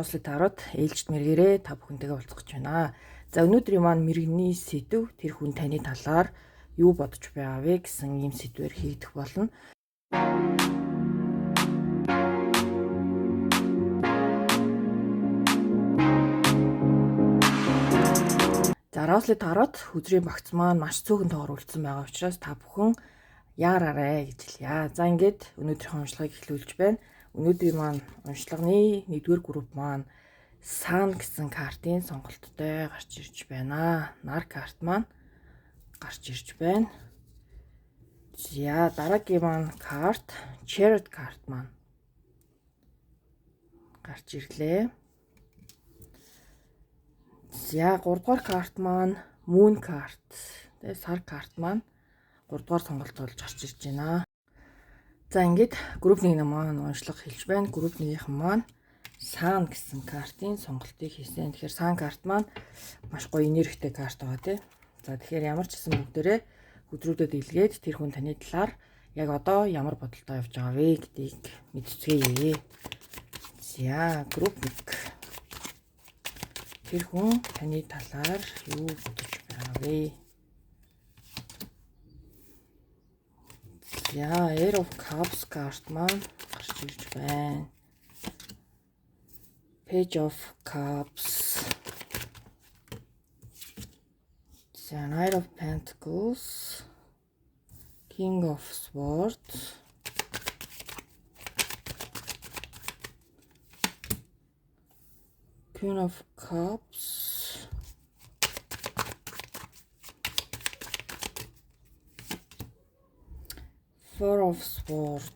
Росли Тарот ээлжид мэргээрээ та бүхэнтэйгээ уулзах гэж байна. За, өнөөдрийн маань мэргэний сэдэв тэр хүн таны талаар юу бодож байгаа вэ гэсэн ийм сэдвээр хийгдэх болно. За, Росли Тарот хүзрийн багц маань маш цөөхөн тоогоор үлдсэн байгаа учраас та бүхэн яараарэ гэж хэлье. За, ингээд өнөөдрийнхөө уншлагыг эхлүүлж байна. Өнөөдрийн маань уншлагын 1-р групп маань Sun гэсэн картын сонголттой гарч ирж байна. Нар карт маань гарч ирж байна. За, дараагийн маань карт Chariot карт маань гарч ирлээ. За, 3 дугаар карт маань Moon карт. Тэгээ сар карт маань 3 дугаар сонголт болж гарч ирж байна. За, ингээд групп 1 маань уншлага хэлж байна. Групп 1-ийнхэн маань Sun гэсэн картын сонголтыг хийсэн. Тэгэхээр Sun карт маань маш гоё энергитэй карт байгаа, тий. За, тэгэхээр ямар ч гэсэн бүгдээрээ хүзрүүдэд илгээд тэр хүн таны талаар яг одоо ямар бодолтой явж байгаа вэ гэдгийг мэдцгээе. За, групп 1. Тэр хүн таны талаар юу бодож байгаа вэ? За, Ace of Cups карт маань гарч ирж байна. Page of Cups. За, Knight of Pentacles. King of Swords. Queen of Cups. Four of Swords.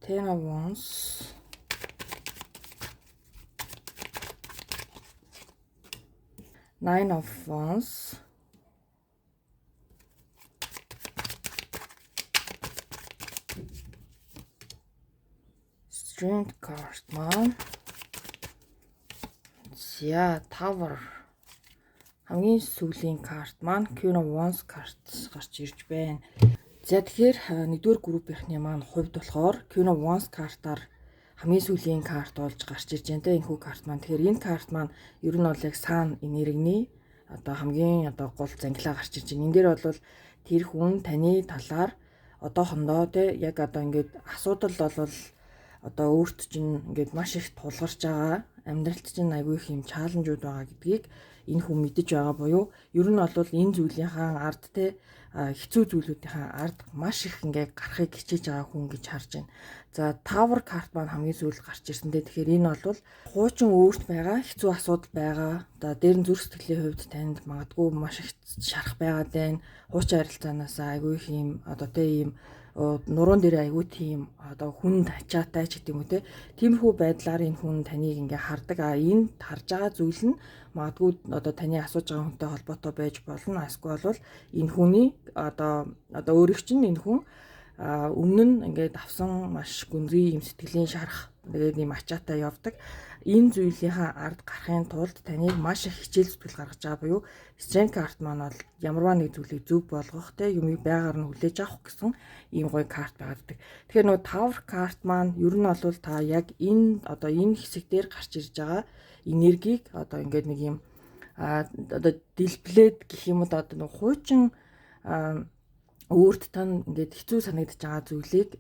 Ten of Wands. Nine of Wands. Strength card маань. За, Tower, хамгийн сүүлийн карт маань Queen of Wands карт гарч ирж байна. За, тэгэхээр нэгдүгээр группийнхний маань хувьд болохоор Queen of Wands картаар хамгийн сүүлийн карт болж гарч ирж байна те, энэхүү карт маань. Тэгэхээр энэ карт маань ер нь бол яг Sun энергиний одоо хамгийн одоо гол зангилаа гарч ирж байна. Энэ дээр бол тэр хүн таны талаар одоохондоо те, яг одоо ингээд асуудал бол одоо өөрт чинь ингээд маш их тулгарч байгаа, амьдралд чинь айгүй их юм challenge ууд байгаа гэдгийг энэ хүн мэдэж байгаа буюу ер нь бол энэ зүйлийнхаа ард те, хэцүү зүйлүүдийнхаа ард маш их ингээ гарахыг хичээж байгаа хүн гэж харж байна. За, Tower карт маань хамгийн сүүлд гарч ирсэн дээ. Тэгэхээр энэ бол хуучин өөрт байгаа хэцүү асуудал байгаа. За, дээр нь зүрх сэтгэлийн хувьд танд магадгүй маш их шарах байгаад байна. Хуучин харилцаанаас айгүй их юм одоо те, ийм нуруун дээр айгүй тийм одоо хүнд ачаатай ч гэдэг юм уу те. Тиймэрхүү байдлаар энэ хүн таныг ингээ хардаг. А энэ харж байгаа зүйл нь магадгүй одоо таны асууж байгаа хүнтэй холбоотой байж болно. Эсвэл бол энэ хүний одоо өөрийг чинь энэ хүн өмнө нь ингээд авсан маш гүнзгий юм сэтгэлийн шарах, тэгээд ийм ачаатай явдаг. Энэ зүйлийнхаа ард гарахын тулд таныг маш их хичээл зүтгэл гаргаж байгаа буюу Strength карт маань бол ямарваа нэг зүйлийг зөв болгох те, юмыг байгаар нь хүлээж авах гэсэн ийм гоё карт байгаад байдаг. Тэгэхээр нөгөө Tower карт маань ер нь бол та яг энэ одоо энэ хэсэг дээр гарч ирж байгаа энергийг одоо ингээд нэг юм одоо дэлбэлээд гэх юм уу, одоо нэг хуучин өөрт тань ингээд хэцүү санагдаж байгаа зүйлийг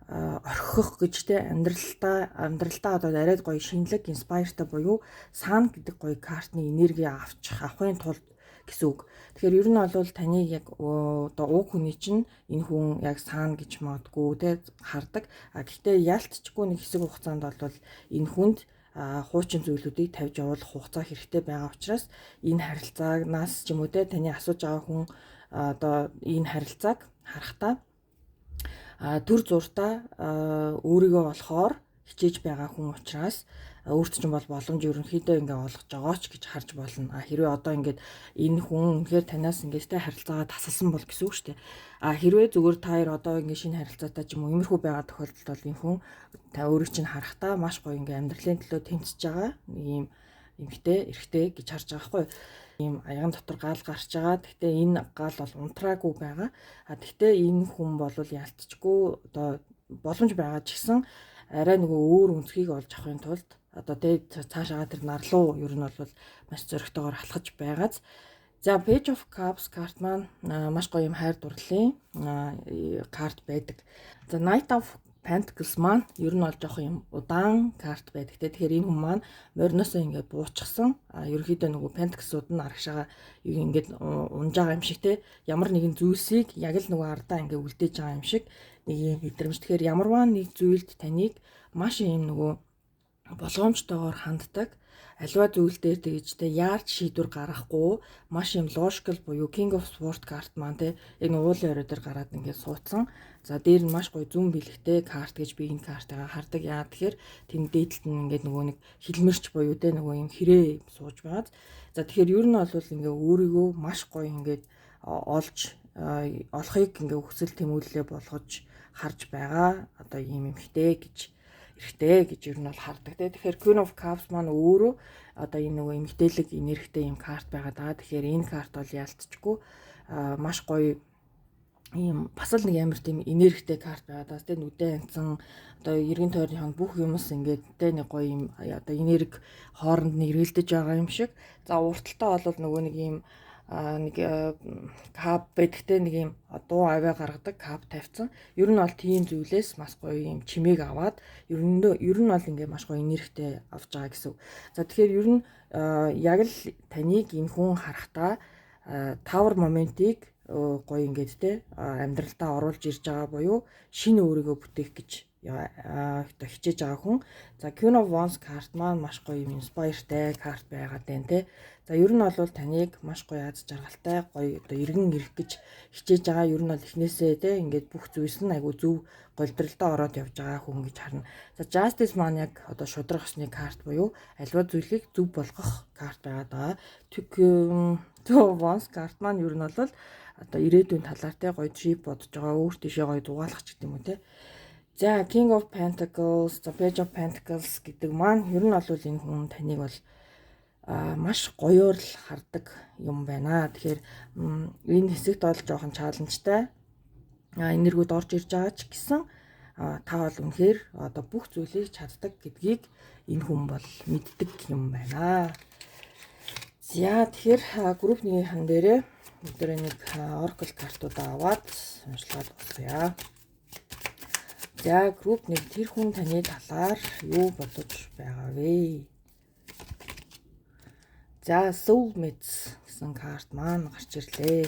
орхих гэж те, амьдралдаа одоо арай гоё шинэлэг inspire тай буюу Sun гэдэг гоё картны энерги авчих авахын тулд гэсэн үг. Тэгэхээр ер нь бол таныг яг одоо уг хүний чинь энэ хүн яг Sun гэж магадгүй те хардаг. А гэхдээ яалтчгүй нэг хэсэг хугацаанд бол энэ хүнд хуучин зүйлүүдийг тавьж явуулах хугацаа хэрэгтэй байгаа учраас энэ харилцаанаас ч юм уу те, таны асууж байгаа хүн одоо энэ харилцааг харахтаа төр зуртаа өөрийгөө болохоор хичээж байгаа хүн учраас өөрт чинь бол боломж ерөнхийдөө ингээ олгож байгаа ч гэж харж болно. А хэрвээ одоо ингээд энэ хүн үнэхээр танаас ингээд тэ харилцаагаа тасалсан бол гэсэн үг шүү дээ. А хэрвээ зүгээр та хоёр одоо ингээ шинэ харилцаатай ч юм уу, иймэрхүү байгаа тохиолдолд бол энэ хүн та өөрийг чинь харахтаа маш гоё ингээ амьдралын төлөө тэмцэж байгаа нэг юм эмэгтэй, эрэгтэй гэж харж байгаа байхгүй юу? Ийм аяган дотор гал гарч байгаа. Гэхдээ энэ гал бол унтраагүй байгаа. А гэхдээ энэ хүн бол яалтчгүй одоо Боломж байгаа ч гэсэн арай нөгөө өөр өнцгийг олж авахын тулд одоо тэ цаашаа тэр нарлуу ер нь бол маш зоригтойгоор алхаж байгааз. За, Page of Cups карт маань маш гоё юм хайр дурлалын карт байдаг. За, Knight of Pentacles маань ер нь бол жоох юм удаан карт байдаг те. Тэгэхээр энэ хүн маань мориноосоо ингээд буучсан. А ерөнхийдөө нөгөө Pentacles-ууд нь арагшаага ингээд унж байгаа юм шиг те. Ямар нэгэн зүйлсийг яг л нөгөө ардаа ингээд үлдээж байгаа юм шиг нэг юм мэдрэмж. Тэгэхээр ямарваа нэг зүйлд таныг маш юм нөгөө болгоомжтойгоор ханддаг, аливаа зүйл дээр тэгж те яарч шийдвэр гаргахгүй, маш юм logical буюу King of Swords карт маань те яг нэг уулын орой дээр гараад ингээд суудсан. За, дээр нь маш гоё зүүн бэлэгтэй карт гэж би энэ картыг хардаг. Яа тэгэхээр тэнд дээдэлт нь ингээд нөгөө нэг хилмэрч буюу те нөгөө юм хэрээ сууж байгаа. За, тэгэхээр ер нь бол ингээ өөрийгөө маш гоё ингээд олж олохыг ингээ хүсэл тэмүүлэлээ болгож харж байгаа. Одоо ийм эмхтэй гэж, эрэгтэй гэж ер нь бол хардаг те. Тэгэхээр Queen of Cups маань өөрөө одоо энэ нөгөө эмэгтэйлэг энергитэй юм карт байгаа даа. Тэгэхээр энэ карт бол яалтчгүй маш гоё ийм бас л нэг амар тийм энергитэй карт байгаа даа те. Нүдэн анцсан одоо эргэн тойрны бүх юмс ингээд те нэг гоё юм одоо энерги хооронд нь эргэлдэж байгаа юм шиг. За, урталтаа бол нөгөө нэг ийм нэг cup байдагтэй, нэг юм дуу авиа гаргадаг cup тавьсан. Ер нь бол тийм зүйлээс маш гоё юм чимээг аваад ер нь бол ингээ маш гоё энергитэй авч байгаа гэсэн. За, тэгэхээр ер нь яг л таныг энэ хүн харахтаа tower moment-ыг гоё ингээд те амьдралдаа оруулж ирж байгаа буюу шинэ өөрийгөө бүтээх гэж одоо хичээж байгаа хүн. За, Queen of Wands карт маань маш гоё юм inspire-тай карт байгаад байна те. За, ер нь бол таныг маш гоё аз жаргалтай, гоё одоо эргэн ирэх гэж хичээж байгаа. Ер нь бол эхнээсээ те ингээд бүх зүйлс нь айгу зөв голдролдоо ороод явж байгаа хүн гэж харна. За, Justice маань яг одоо шударга ёсны карт буюу аливаа зүйлийг зөв болгох карт байгаад байгаа. Two of Wands карт маань ер нь бол одоо ирээдүйн талаар те гоё trip бодож байгаа, өөр тийшээ гоё зугаалах ч гэдэг юм уу те. За, King of Pentacles, за, Page of Pentacles гэдэг маань ер нь бол энэ хүн таныг бол маш гоёор л хардаг юм байна. Тэгэхээр энэ хэсэгт бол жоохон challenge-тай энергүүд орж ирж байгаа ч гэсэн та бол үнэхээр одоо бүх зүйлийг чаддаг гэдгийг энэ хүн бол мэддэг юм байна. За, тэгэхээр групп нэгийнхэн дээрээ бүгдээрээ нэг Oracle картуудаа аваад уншлагаад дуусгая. За, групп 1, тэр хүн таны талаар юу бодож байгаа вэ? За, Soulmates гэсэн карт маань гарч ирлээ.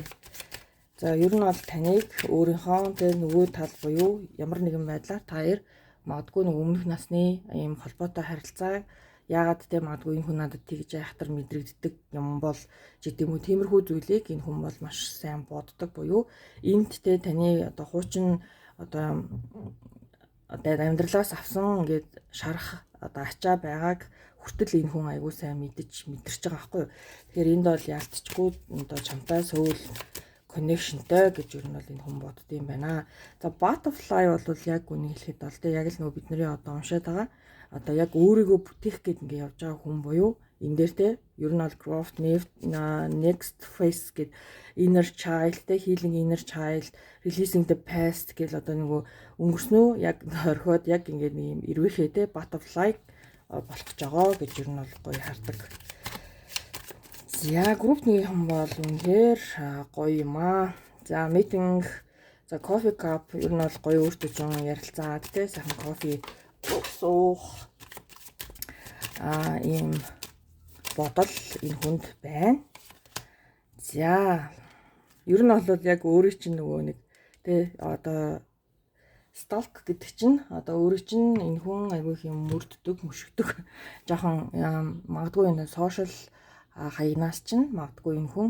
За, ер нь бол таныг өөрийнхөө тэр нөгөө тал буюу ямар нэгэн байдлаар та хоёр магадгүй нэг өмнөх насны ийм холбоотой харилцаа, яагаад те магадгүй энэ хүн надад тэгж айхтар мэдрэгддэг юм бол ч гэдэм үү, тиймэрхүү зүйлийг энэ хүн бол маш сайн боддог буюу энд те таны одоо хуучин одоо амьдралаас авсан ингээд шарах одоо ачаа байгааг хүртэл энэ хүн айгуу сайн мэдэж мэдэрч байгаа байхгүй юу. Тэгэхээр энд бол яалтчгүй одоо чамтай soul connection-тай гэж ер нь бол энэ хүн бодд юм байна. За, butterfly бол яг үнийг хэлэхэд бол тэ яг л нөгөө бидний одоо уншаад байгаа одоо яг өөрийгөө бүтээх гээд ингээ явж байгаа хүн буюу энэ дээр те ер нь бол growth next phase гэд inner child те, healing inner child, releasing the past гэл одоо нөгөө өнгөрснөө яг орхиод яг ингээд нэг юм эрвээхээ те butterfly болох гэж байгаа гэж ер нь бол гоё хардаг. За, групп нэгийнхэн бол үнэхээр гоё юм аа. За, meeting, за, coffee cup, ер нь бол гоё өөртөө жон ярилцаад те сайхан кофе суух ийм бодол энэ хүнд байна. За, ер нь бол яг өөрийн чинь нөгөө нэг тэ одоо stalk гэдэг чинь одоо өөрийн чинь энэ хүн айгүй их юм мөрддөг, мөшгдөг. Жоохон магадгүй энэ social хаягнаас чинь магадгүй энэ хүн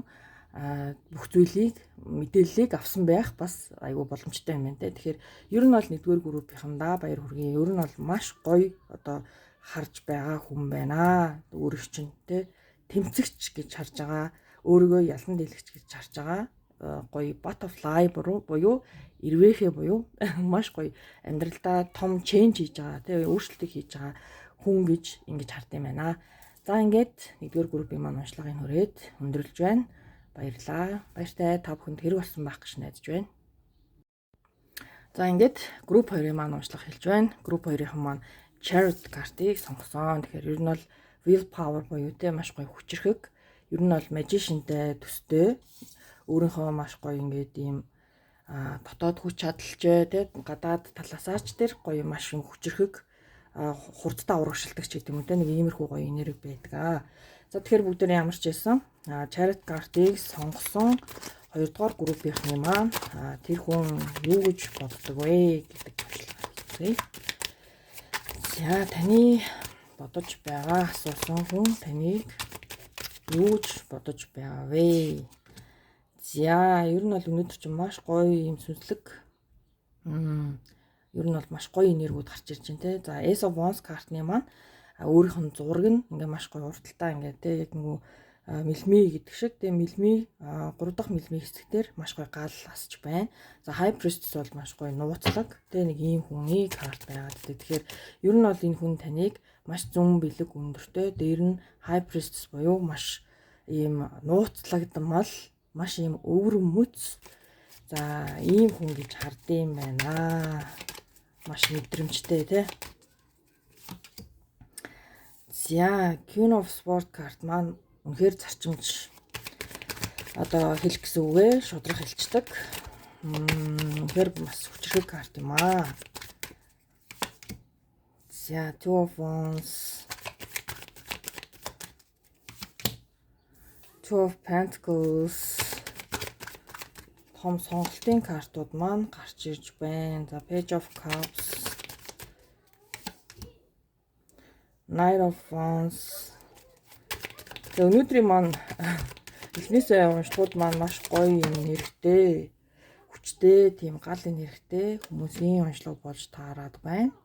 бүх зүйлийг, мэдээллийг авсан байх бас айгүй боломжтой юм байна те. Тэгэхээр ер нь бол нэгдүгээр группийнхандаа баяр хүргэе. Ер нь бол маш гоё одоо харж байгаа хүн байна. Өөрөг чинь те тэмцэгч гэж харж байгаа. Өөрийгөө ялан дийлэгч гэж харж байгаа. Гоё butterfly буюу эрвээхээ буюу маш гоё амьдралдаа том change хийж байгаа тий өөрчлөлтийг хийж байгаа хүн гэж ингэж хард юм байна. За, ингээд нэгдүгээр группийн маань уншлагыг хүрээд өндөрлөж байна. Баярлалаа. Баяртай, та бүхэнд хэрэг болсон байх гэж найдаж байна. За, ингээд group 2-ын маань уншлага хэлж байна. Group 2-ын маань Chariot картыг сонгосон. Тэгэхээр ер нь бол will power буюу те маш гоё хүчирхэг. Ер нь бол magician-тай төстэй. Өөрийнхөө маш гоё ингээд ийм дотоод хүч чадалжээ те, гадаад талаасаа ч тэр гоё маш юм хүчирхэг, хурдтай урагшилдаг ч гэдэг юм уу те, нэг иймэрхүү гоё энерги байдаг аа. За, тэгэхээр бүгдээ ямар ч байсан Chariot картыг сонгосон хоёрдугаар группийнхны маань тэр хүн юу гэж боддог вэ гэдэг туршлага хийцгээе. За, таны бодож байгаа, асуусан хүн таныг юу гэж бодож байгаа вэ? За, ер нь бол өнөөдөр чинь маш гоё юм сүнслэг, ер нь бол маш гоё энергиуд гарч ирж байна те. За, Ace of Wands картны маань өөрийнх нь зураг нь ингээ маш гоё урталтай ингээ те, яг нөгөө мэлмий гэдэг шиг те, мэлмий, гурав дахь мэлмий хэсэгтэр маш гоё гал асч байна. За, High Priestess бол маш гоё нууцлаг те, нэг ийм хүний карт байгаад те. Тэгэхээр ер нь бол энэ хүн таныг маш зүүн бэлэг өндөртэй, дээр нь High Priestess буюу маш ийм нууцлагдмал, маш ийм өвөрмөц, за, ийм хүн гэж хардсан байна. Маш мэдрэмжтэй те. За, Queen of Swords карт маань үнэхээр зарчимж одоо хэлэх гэсэн үгээ шудраг хэлцдэг. Үнэхээр бас хүчирхэг карт юм аа. За, Two of Wands, Two of Pentacles, том сонголтын картууд маань гарч ирж байна. За, Page of Cups, Knight of Wands. За, өнөөдрийн маань эхнээсээ уншдууд маань маш гоё юм нэртэй, хүчтэй, тийм гал нэртэй хүмүүсийн уншлага болж таарад байна.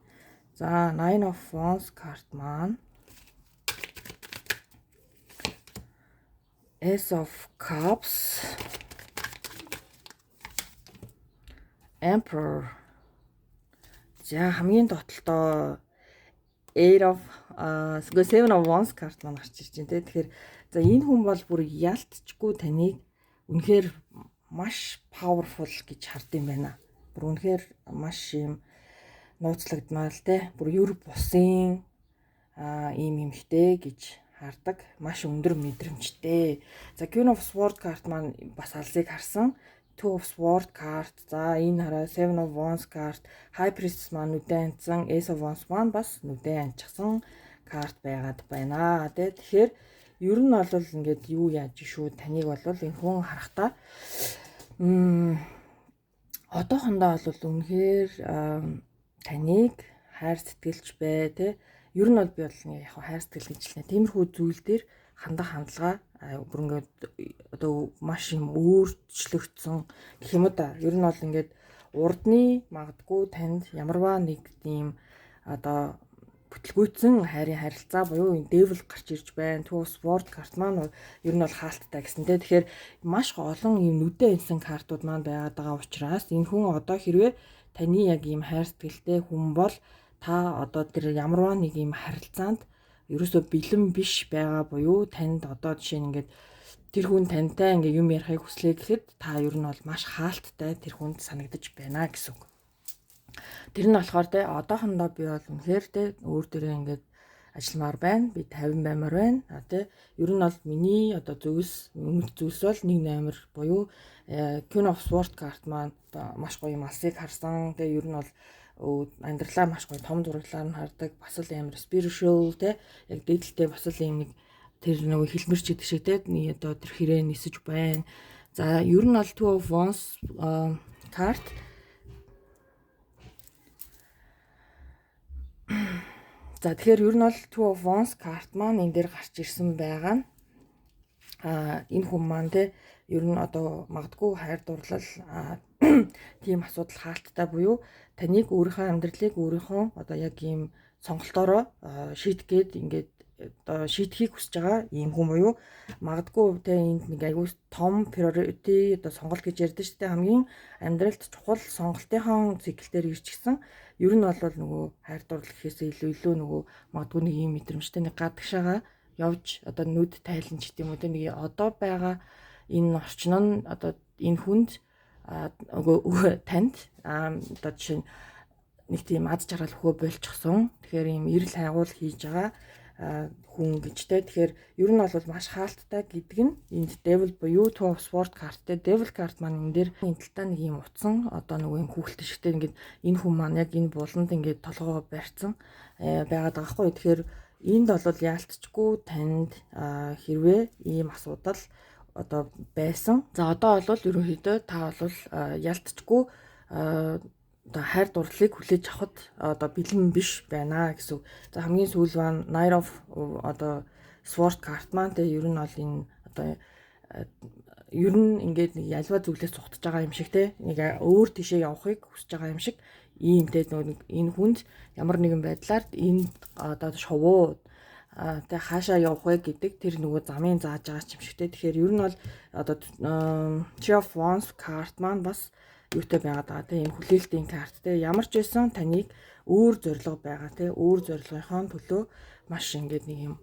За, Nine of Wands карт маань, Ace of Cups, Emperor. За, хамгийн дотолтоо Eight of Seven of Wands карт маань гарч ирж байна те. Тэгэхээр за энэ хүн бол бүр ялтчгүй таныг үнэхээр маш powerful гэж хард юм байна. Бүр үнэхээр маш юм нууцлагдмаар л те. Бүр юр бусын ийм юмхтэй гэж хардаг. Маш өндөр мэдрэмжтэй. За, Queen of Swords карт маань бас алсыг харсан. Two of Swords карт, за, энэ хараа Seven of Wands карт, High Priestess маань нүдэн анцсан, Ace of Wands маань бас нүдэн анчихсан карт байгаад байна тэ. Тэгэхээр ер нь бол ингээд юу яаж шүү, таныг бол энэ хүн харахтаа одоохондоо бол үнэхээр таныг хайр сэтгэлж бай тэ. Ер нь бол би бол нэг яг хайр сэтгэл гэж хэлнэ. Тиймэрхүү зүйл дээр хандах хандлага бүр ингээд одоо маш юм өөрчлөгдсөн гэх юм уу да. Ер нь бол ингээд урдны магадгүй танд ямарваа нэг тийм одоо бүтлгүүцэн хайрын харилцаа буюу энэ devil гарч ирж байна. Two of Swords карт маань ер нь бол хаалттай гэсэн те. Тэгэхээр маш олон ийм нүдэ энсэн картууд маань байгаад байгаа учраас энэ хүн одоо хэрвээ таны яг ийм хайр сэтгэлтэй хүн бол та одоо тэр ямарваа нэг ийм харилцаанд ерөөсөө бэлэн биш байгаа буюу танд одоо жишээ нь ингээд тэр хүн тантай ингээд юм ярихыг хүслээ гэхэд та ер нь бол маш хаалттай тэр хүнд санагдаж байна гэсэн үг. Тэр нь болохоор те одоохондоо би бол үнэхээр те өөр дөрөө ингээд ажилламаар байна. Би 50 баймаар байна. А те ер нь бол миний одоо зүйлс, өмнөх зүйлс бол нэг номер буюу Queen of Swords карт маань маш гоё юм алсыг харсан. Тэ ер нь бол амьдралаа маш гоё том зураглаар нь хардаг. Бас л амар spiritual те, яг дээдэлтэй бас л юм нэг тэр нөгөө хилмэрч гэдэг шиг те, нэг одоо тэр хэрэг нисэж байна. За, ер нь бол Two of Wands карт. За, тэгэхээр ер нь бол Two of Wands карт маань энэ дээр гарч ирсэн байгаа нь энэ хүн маань те ер нь одоо магадгүй хайр дурлал тийм асуудал хаалттай буюу таныг өөрийнхөө амьдралыг өөрийнхөө одоо яг ийм сонголтоороо шийдэх гээд ингээд одоо шийдэхийг хүсэж байгаа ийм хүн буюу магадгүй те энд нэг айгүй том priority одоо сонголт гэж ярьдэн шүү дээ, хамгийн амьдралд чухал сонголтынхон цикл дээр ирчихсэн. Ер нь бол нөгөө хайр дурлал гэхээсээ илүү нөгөө магадгүй нэг ийм мэдрэмжтэй нэг гадагшаага явж одоо нүд тайлан ч гэдэм үү те, нэг одоо байгаа энэ орчин нь одоо энэ хүнд Нөгөө танд одоо жишээ нь нэг тийм аз жаргал хөө болчихсон. Тэгэхээр ийм эрэл хайгуул хийж байгаа хүн гэж те. Тэгэхээр ер нь бол маш хаалттай гэдэг нь энд Devil буюу Two of Sword карттай Devil карт маань энэ дээр энэ талтаа нэг юм утсан, одоо нөгөө юм хүүхэлтэй шигтэй ингээд энэ хүн маань яг энэ буланд ингээд толгоо барьцсан байгаад байгаа байхгүй. Тэгэхээр энд бол яалтчгүй танд хэрвээ ийм асуудал одоо байсан. За, одоо бол ерөнхийдөө та бол ялтчгүй одоо хайр дурлалыг хүлээж авахд одоо бэлэн биш байна гэсэн үг. За, хамгийн сүүл маань Knight of одоо Sword карт маань тэгээ ер нь бол энэ одоо ер нь ингээд нэг ялва зүйлээс цухтаж байгаа юм шиг те, нэг өөр тишээ явахыг хүсэж байгаа юм шиг ийм те. Нөгөө нэг энэ хүнд ямар нэгэн байдлаар энэ одоо шувуу тэг хаашаа явах вэ гэдэг тэр нөгөө замын зааж байгаа юм шиг те. Тэгэхээр ер нь бол одоо Three of Wands карт маань бас юутай байгаад байгаа те, ийм хүлээлтийн карт те. Ямар ч байсан таныг өөр зорилго байгаа те, өөр зорилгынхоо төлөө маш ингээд нэг юм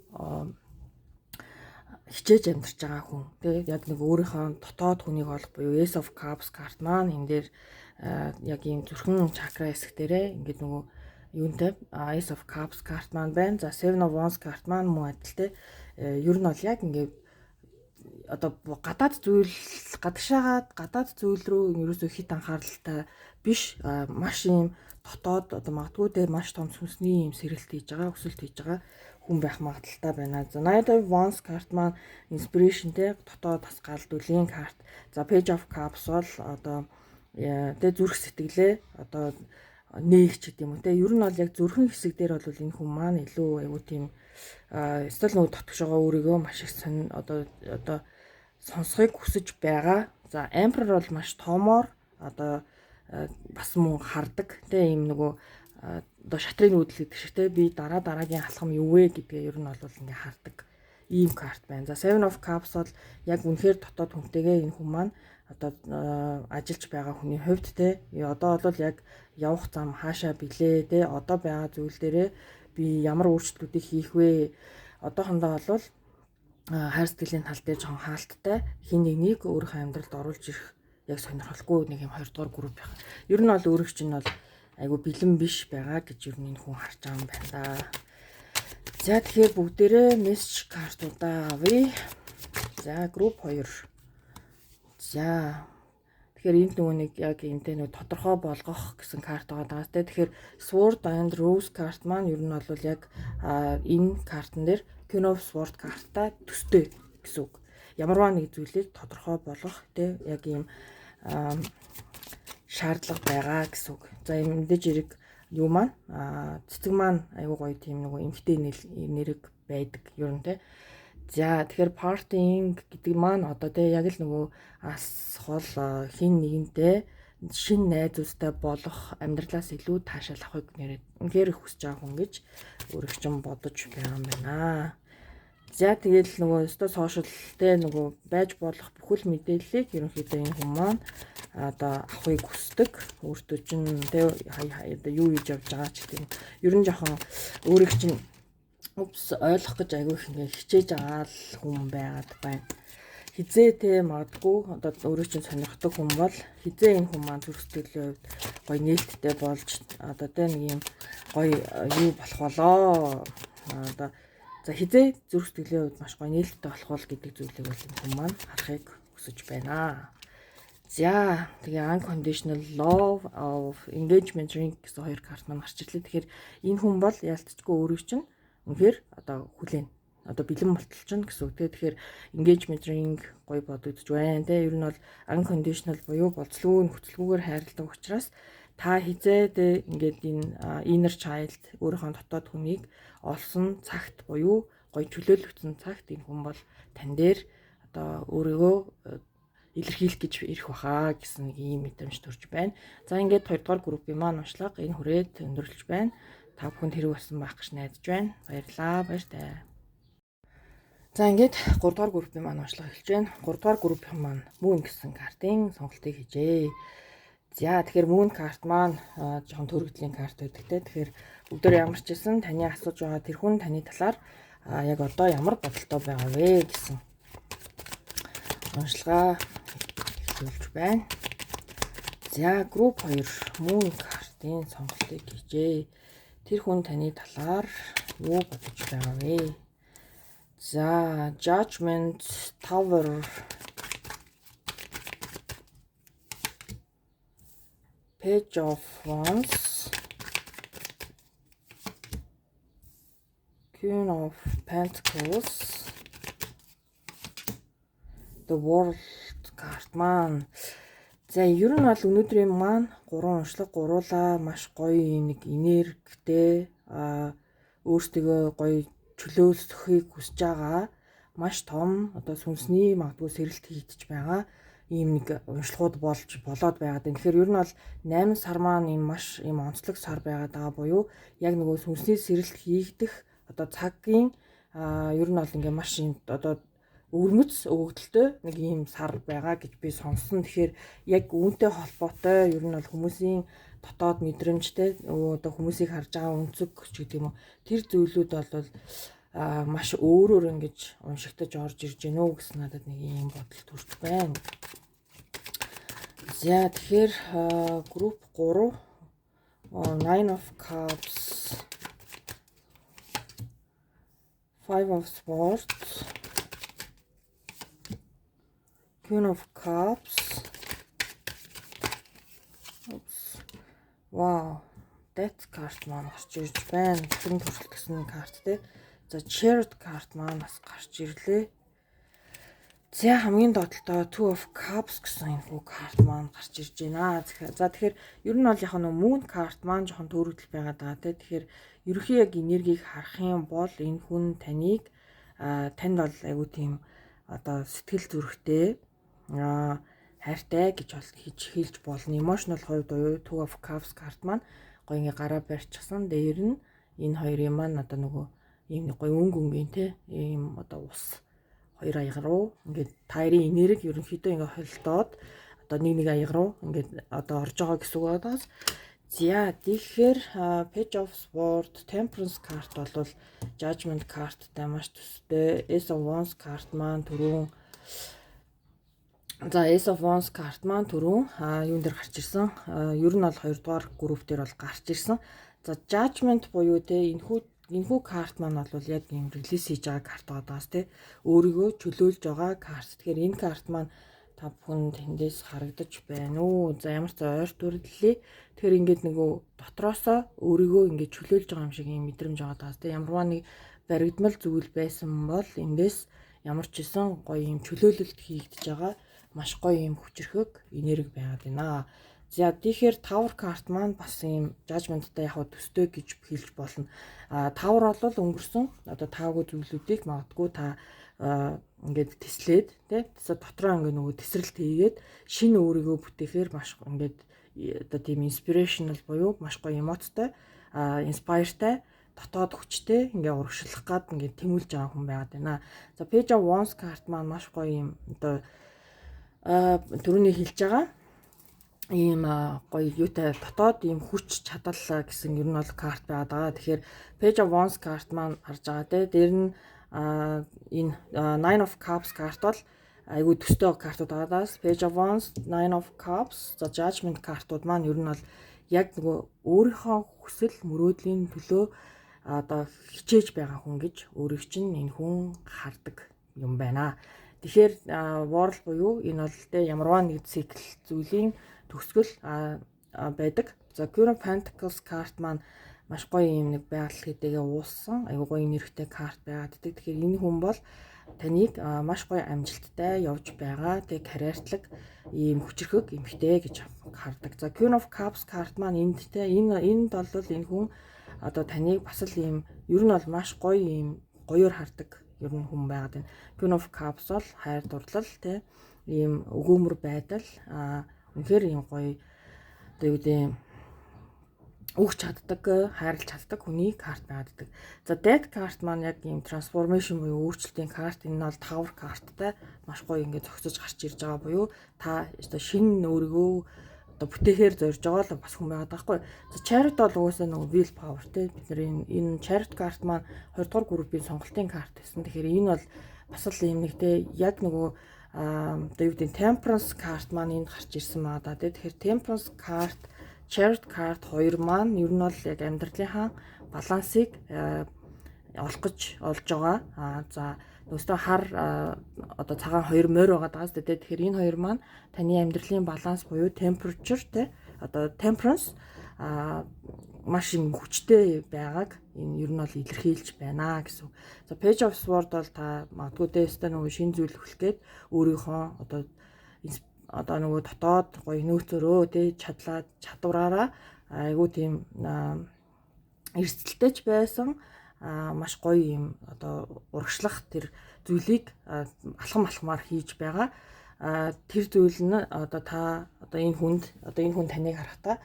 хичээж амьдарч байгаа хүн те. Яг нэг өөрийнхөө дотоод хүнийг олох буюу Ace of Cups карт маань энэ дээр яг ийм зүрхэн чакра хэсэг дээрээ ингээд нөгөө юунтай Ace of Cups карт маань байна. За, Seven of Wands карт маань мөн адил те. Ер нь бол яг ингээд одоо гадаад зүйл, гадагшаагаад гадаад зүйл рүү ерөөсөө хит анхааралтай биш, маш ийм дотоод одоо магадгүй те маш том сүнсний ийм сэрэлт хийж байгаа, өсөлт хийж байгаа хүн байх магадлалтай байна. За, Knight of Wands карт маань inspiration те, дотоод тасгаалдуулын карт. За, Page of Cups бол одоо тэ зүрх сэтгэлээ одоо нээх ч гэдэг юм уу те. Ер нь бол яг зүрхэн хэсэг дээр бол энэ хүн маань илүү айгуу тийм эсвэл нөгөө дотгошоогоо өөрийгөө маш их сонь одоо сонсохыг хүсэж байгаа. За, Emperor бол маш томоор одоо бас мөн хардаг те, ийм нөгөө одоо шатрын нүүдэл гэдэг шиг те, би дараа дараагийн алхам юу вэ гэдгээ ер нь бол ингээ хардаг ийм карт байна. За, Seven of Cups бол яг үнэхээр дотоод хүнтэйгээ энэ хүн маань одоо ажиллаж байгаа хүний хувьд те, одоо бол яг явах зам хаашаа билээ те, одоо байгаа зүйл дээрээ би ямар өөрчлөлтүүдийг хийх вэ? Одоохондоо бол хайр сэтгэлийн тал дээр жоохон хаалттай, хин нэгнийг өөрийнхөө амьдралд оруулж ирэх яг сонирхолгүй нэг юм хоёрдугаар групп байх. Ер нь бол өөрөг чинь бол айгу бэлэн биш байгаа гэж ер нь энэ хүн харж байгаа юм байна да. За, тэгэхээр бүгдээрээ message картуудаа авъя. За, групп 2. За, тэгэхээр энд нөгөө нэг яг энтэй нөгөө тодорхой болгох гэсэн карт байгаа даа. Тэгэхээр Sword and Rose карт маань ер нь бол яг энэ картн дээр Queen of Sword карттай төстэй гэсэн үг. Ямарваа нэг зүйлийг тодорхой болгох те, яг ийм шаардлага байгаа гэсэн үг. За, мэдээж хэрэг юу маань цэцэг маань айгуу гоё тийм нөгөө эмхтэй нэрэг байдаг ер нь те. За, тэгэхээр partying гэдэг маань одоо те яг л нөгөө ас хол хин нэгэнтэй шин найзуудтай болох амьдралаас илүү таашаал авахыг нэрээ үнэхээр их хүсэж байгаа хүн гэж өөрөг чинь бодож байгаа юм байна. За, тэгэл нөгөө өстой social те, нөгөө байж болох бүхэл мэдээллийг ерөнхийдөө энэ хүн маань одоо авахыг хүсдэг. Өөртөө чинь те одоо юу хийж явж байгаа ч гэдэг юм. Ер нь жоохон өөрийг чинь упс ойлгох гэж айгүй их ингээ хичээж байгаа л хүн байгаад байна. Хизээ те магадгүй одоо өөрөө чинь сонирхдаг хүн бол хизээ энэ хүн маань зүрх сэтгэлийн хувьд гоё нээлттэй болж одоо те нэг юм гоё юу болох болоо. Одоо за хизээ зүрх сэтгэлийн хувьд маш гоё нээлттэй болох бол гэдэг зүйлийг бол энэ хүн маань харахыг хүсэж байна. За, тэгээ unconditional love of engagement ring гэсэн хоёр карт маань гарч ирлээ. Тэгэхээр энэ хүн бол ялцчгүй өөрийг чинь үнэхээр одоо хүлээн, одоо бэлэн болтол чинь гэсэн үг. Тэгэхээр engagement ring гоё бодогдож байна те. Ер нь бол unconditional буюу болцлгүй, нөхцөлгүйгээр хайрладаг учраас та хизээ те ингээд энэ inner child, өөрийнхөө дотоод хүнийг олсон цагт буюу гоё чөлөөлөгдсөн цагт энэ хүн бол тань дээр одоо өөрийгөө илэрхийлэх гэж ирэх баха гэсэн нэг ийм мэдрэмж төрж байна. За, ингээд хоёрдугаар группийн маань уншлага энэ хүрээд өндөрлөж байна. Та бүхэнд хэрэг болсон байх гэж найдаж байна. Баярлалаа. Баяртай. За, ингээд 3 дугаар группийн маань уншлага эхэлж байна. 3 дугаар группийн маань Moon гэсэн картын сонголтыг хийжээ. За, тэгэхээр Moon карт маань жоохон төрөгдлийн карт байдаг те. Тэгэхээр бүгдээр ямар ч байсан таны асууж байгаа тэр хүн таны талаар яг одоо ямар бодолтой байгаа вэ гэсэн уншилгаа эхлүүлж байна. За, group 2 Moon картын сонголтыг хийжээ. Тэр хүн таны талаар юу бодож байгаа вэ? За, Judgment, Tower, Page of Wands, Queen of Pentacles, The World карт маань. За, ер нь бол өнөөдрийн маань гурван уншлага гуруулаа маш гоё нэг энергитэй, өөрсдөө гоё чөлөөлөхийг хүсэж байгаа маш том одоо сүнсний магадгүй сэрэлт хийгдэж байгаа ийм нэг уншлагууд болж болоод байгаад байна. Тэгэхээр ер нь бол 8 сар маань ийм маш ийм онцлог сар байгаад байгаа буюу яг нөгөө сүнсний сэрэлт хийгдэх одоо цагийн ер нь бол ингээ маш ийм одоо өвөрмөц өгөгдөлтэй нэг ийм сар байгаа гэж би сонссон. Тэгэхээр яг үүнтэй холбоотой ер нь бол хүмүүсийн дотоод мэдрэмжтэй одоо хүмүүсийг харж байгаа өнцөг ч гэдэг юм уу, тэр зүйлүүд бол маш өөрөөр ингэж уншигтаж орж ирж гэнэ үү гэсэн надад нэг ийм бодол төрж байна. За, тэгэхээр group 3 Nine of Cups, Five of Swords, Queen of Cups. Oops. Wow. Death карт маань гарч ирж байна. Тэрэн төрөлт гэсэн карт те. За, Chariot карт маань бас гарч ирлээ. За, хамгийн доотлолтоо Two of Cups гэсэн энэ хүү карт маань гарч ирж байна. За, тэгэхээр ер нь бол яг нь Moon карт маань жоохон төөрөгдөл байгаад байгаа те. Тэгэхээр ерөнхий яг энергийг харах юм бол энэ хүн таныг танд бол айгуу тийм одоо сэтгэл зүрэхтэй хайртай гэж бол хийж хэлж болно. Emotional хувьд буюу Two of Cups карт маань гоё ингээ гараа барьчихсан. Дээр нь энэ хоёрын маань одоо нөгөө ийм нэг гоё өнгө өнгийн те ийм одоо ус хоёр аяга руу ингээд тайрын энерги ерөнхийдөө ингээ холдоод одоо нэг нэг аяга руу ингээд одоо орж байгаа гэсэн үг байна. За, тэгэхээр Page of Swords, Temperance карт бол Judgment карттай маш төстэй. Ace of Wands карт маань түрүүн. За, Ace of Wands карт маань түрүүн юун дээр гарч ирсэн. Ер нь бол хоёрдугаар групп дээр бол гарч ирсэн. За, Judgment буюу те энэхүү карт маань бол яг ийм release хийж байгаа карт байгаа те. Өөрийгөө чөлөөлж байгаа карт. Тэгэхээр энэ карт маань та бүхэн тэндээс харагдаж байна уу? За, ямар ч ойр дүрлээ. Тэгэхээр ингээд нөгөө дотроосоо өөрийгөө ингээд чөлөөлж байгаа юм шиг юм мэдрэмж байгаа даа. Тэ ямарваа нэг баригдмал зүйл байсан бол эндээс ямар ч исэн гоё юм чөлөөлөлт хийгдэж байгаа маш гоё юм хүчрхэг энерги байгаад байна. За, тэгэхээр Tower карт маань бас ийм judgment-тай яг төстэй гэж хэлж болно. А Tower бол өнгөрсөн одоо таагүй зүйлүүдийг магадгүй та ингээд тэслээд тий дотроо ингээд нөгөө тэсрэлт хийгээд шинэ өөрийгөө бүтээхээр маш ингээд одоо тийм inspirational буюу маш гоё эмоцтой, inspireтай, дотоод хүчтэй ингээ урагшлах гад ингээ тэмүүлж байгаа хүн байгаад байна. За, Page of Wands карт маань маш гоё юм одоо түрүүний хэлж байгаа ийм гоё юутай дотоод ийм хүч чадал гэсэн ер нь бол карт байгаад байгаа. Тэгэхээр Page of Wands карт маань харж байгаа те. Дээр нь энэ Nine of Cups карт бол айгүй төстэй картууд байгаадаас Page of Wands, Nine of Cups, за Judgment картууд маань ер нь бол яг нөгөө өөрийнхөө хүсэл мөрөөдлийн төлөө одоо хичээж байгаа хүн гэж өөрийг чинь энэ хүн хардаг юм байна. Тэгэхээр World буюу энэ бол те ямарваа нэг цикл зүйлийн төгсгөл байдаг. За, Queen of Pentacles карт маань маш гоё юм нэг байгаль хэдийгээ уулсан айгүй гоё нэрхтэй карт байгаад байдаг. Тэгэхээр энэ хүн бол таныг маш гоё амжилттай явж байгаа тэг карьертлаг ийм хүчрхэг эмэгтэй гэж хардаг. За, Queen of Cups карт маань энд те энэ энд бол энэ хүн одоо таныг бас л ийм ер нь бол маш гоё ийм гоёор хардаг ер нь хүн байгаад байна. Queen of Cups бол хайр дурлал те ийм өгөөмөр байдал, үнэхээр ийм гоё одоо юу гэдэг өгч чаддаг, хайрлаж чаддаг хүний карт байгаад. За, Death карт маань яг ийм transformation буюу өөрчлөлтийн карт. Энэ нь бол Tower карттай маш гоё ингээд зогсож гарч ирж байгаа буюу та одоо шинэ өөрийгөө одоо бүтээхээр зорж байгаа л бас хүн байгаад байгаа хгүй. За, Chariot бол угаасаа нөгөө will power те. Бид нар энэ Chariot карт маань 2 дугаар группийн сонголтын карт гэсэн. Тэгэхээр энэ бол бас л ийм нэг те яг нөгөө одоо юу гэдэг Temperance карт маань энд гарч ирсэн байгаа да. Тэгэхээр Temperance карт, Chariot карт хоёр маань ер нь бол яг амьдралынхаа балансыг олох гэж олж байгаа. За нөгөөстөө хар одоо цагаан хоёр морь байгаа даа шүү дээ. Тэгэхээр энэ хоёр маань таны амьдралын баланс буюу temperature те, одоо temperance маш юм хүчтэй байгааг энэ ер нь бол илэрхийлж байна гэсэн. За, Page of Sword бол та магадгүй дээстэй нөгөө шинэ зүйл эхлэх гээд өөрийнхөө одоо нөгөө дотоод гоё нөөцөөрөө тий чадлаа чадвараараа айгуу тийм эрсдэлтэй ч байсан маш гоё юм одоо урагшлах тэр зүйлийг алхам алхмаар хийж байгаа. Тэр зүйл нь одоо та одоо энэ хүнд одоо энэ хүн таныг харахтаа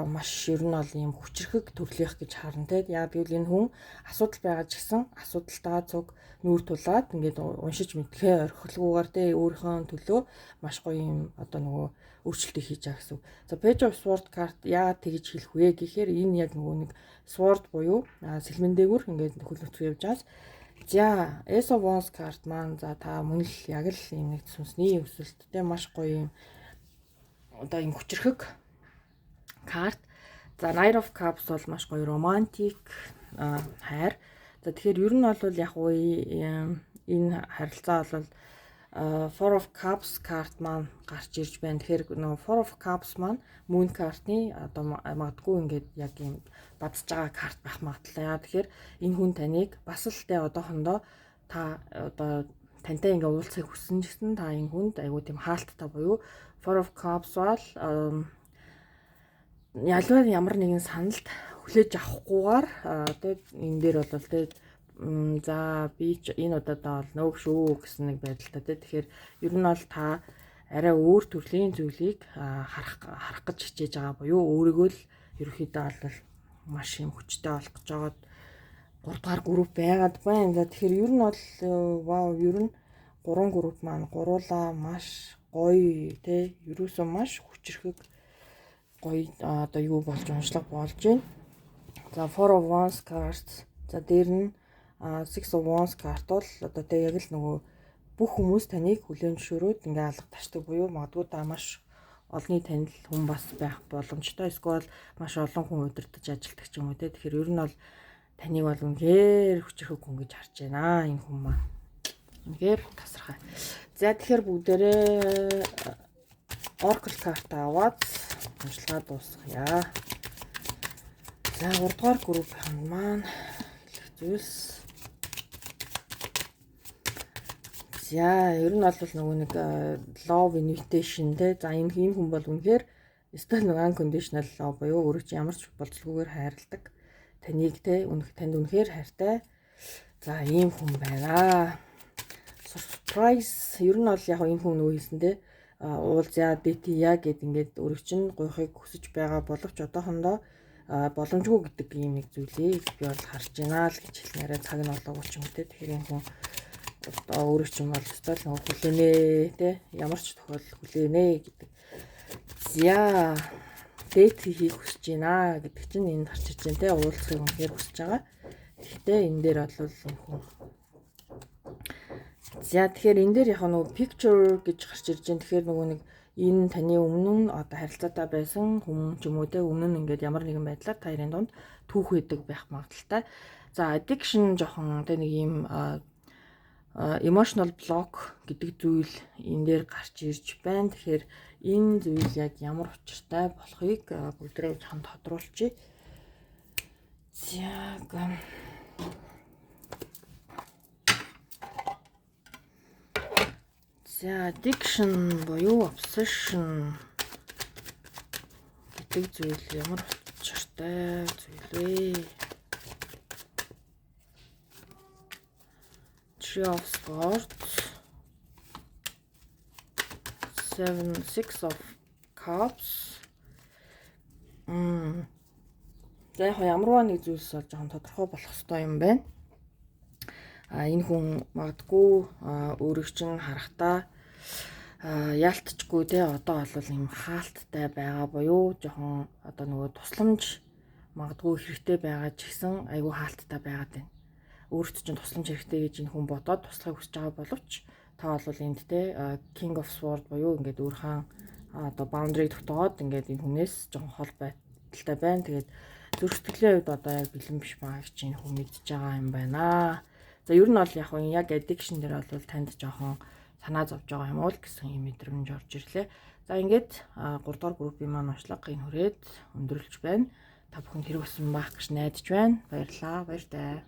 маш ер нь бол ийм хүчрхэг төрлийнх гэж харна те. Яг гэвэл энэ хүн асуудал байгаа ч гэсэн асуудалтайгаа цуг нүүр тулаад ингээд уншиж мэдхээ орхилгүйгээр те өөрийнхөө төлөө маш гоё юм одоо нөгөө өөрчлөлтийг хийж байгаа гэсэн. За, Page of Sword карт яагаад тэгж хэлэх вэ гэхээр энэ яг нөгөө нэг sword буюу сэлмэн дээгүүр ингээд хөл нөцгөө явж байгаас. За, Ace of Wands карт маань за та мөн л яг л ийм нэг сүнсний өсөлттэй маш гоё юм одоо юм хүчрхэг карт. За, Knight of Cups бол маш гоё романтик хайр. За, тэгэхээр ер нь бол яг уу энэ харилцаа бол Four of Cups карт маань гарч ирж байна. Тэгэхээр нөгөө Four of Cups маань Moon картны одоо магадгүй ингээд яг юм бадж байгаа карт байх магадлалтай. Яа тэгэхээр энэ хүн таныг бас л тэ одоохондоо та одоо тантай ингээ уулзахыг хүссэн ч гэсэн та энэ хүнд айгуу тийм хаалттай буюу Four of Cups бол ялвар ямар нэгэн саналд хүлээж авахгүйгээр тэ энэ дээр бол тэ за би ч энэ удаадаа бол нөөг шүү гэсэн нэг байдалтай тэ. Тэгэхээр ер нь бол та арай өөр төрлийн зүйлийг харах гэж хичээж байгаа буюу өөрийгөө л ерөөхдөө бол маш юм хүчтэй болох гэж байгаа 3 дугаар групп байгаад байна. За, тэгэхээр ер нь бол вау, ер нь гурван групп маань гуруулаа маш гоё те, ерөөсөө маш хүчрхэг гоё одоо юу болж уншлага болж байна. За, Four of Wands cards. За, дээр нь Six of Wands карт бол одоо тэ яг л нөгөө бүх хүмүүс таныг хүлээн зөвшөөрөөд ингээ алга ташдаг буюу магадгүй та маш олонний танил хүн бас байх боломжтой. Эсвэл маш олон хүн удирдах ажилладаг ч юм уу те. Тэгэхээр ер нь бол таныг бол үнэхээр хүчрхэг хүн гэж харж байна энэ хүн маань. Үнэхээр тасархай. За, тэгэхээр бүгдээрээ Oracle карт аваад уншилгаа дуусгая. За, 3 дугаар группийн маань хэлэх зүйлс. За, ер нь бол нөгөө нэг love invitation те. За, энэ хүн бол үнэхээр ёстой нэг unconditional love буюу өөрөө чи ямар ч болцолгүйгээр хайрладаг. Таныг те үнэх танд үнэхээр хайртай. За, ийм хүн байна. Surprise, ер нь бол яг энэ хүн нөгөө хэлсэн те уулзъя, date хийя гэд ингээд өөрөө чинь гуйхыг хүсэж байгаа боловч одоохондоо боломжгүй гэдэг ийм нэг зүйлийг би бол харж байна л гэж хэлнээрээ цаг нь олоогүй ч юм те. Тэгэхээр энэ хүн одоо өөрөө чинь бол ёстой л нөгөө хүлээнэ те, ямар ч тохиолдолд хүлээнэ гэдэг. За, date хийх хүсэж байна гэдэг чинь энд гарч ирж байна те, уулзахыг үнэхээр хүсэж байгаа. Гэхдээ энэ дээр бол энэ хүн. За, тэгэхээр энэ дээр яг нөгөө picture гэж гарч ирж байна. Тэгэхээр нөгөө нэг энэ таны өмнө нь одоо харилцаатай байсан хүн ч юм уу те, өмнө нь ингээд ямар нэгэн байдлаар та хоёрын дунд түүх өгдөг байх магадлалтай. За, addiction жоохон те нэг ийм emotional block гэдэг зүйл энэ дээр гарч ирж байна. Тэгэхээр энэ зүйл яг ямар учиртай болохыг бүгдээрээ жоохон тодруулчихъя. За, за, addiction буюу obsession гэдэг зүйл ямар учиртай зүйл вэ? Three of Swords, Seven, Six of Cups. За, яг ямарваа нэг зүйлс бол жоохон тодорхой болох ёстой юм байна. А энэ хүн магадгүй өөрийг чинь харахтаа яалтчгүй те, одоо бол юм хаалттай байгаа буюу жоохон одоо нөгөө тусламж магадгүй хэрэгтэй байгаа ч гэсэн айгүй хаалттай байгаад байна. Өөрт чинь тусламж хэрэгтэй гэж энэ хүн бодоод туслахыг хүсэж байгаа боловч Та бол энд те King of Sword буюу ингээд өөрхөн одоо boundary тогтоогоод ингээд энэ хүнээс жоохон хол байдалтай байна. Тэгээд зүрх сэтгэлийн хувьд одоо яг бэлэн биш байгаа гэж энэ хүн мэдж байгаа юм байна. За, ер нь бол яг нь яг addiction дээр бол танд жоохон санаа зовж байгаа юм уу л гэсэн юм мэдрэмж орж ирлээ. За, ингээд 3 дугаар группийн маань уншлага энэ хүрээд өндөрлөж байна. Та бүхэнд хэрэг болсон байх гэж найдаж байна. Баярлалаа. Баяртай.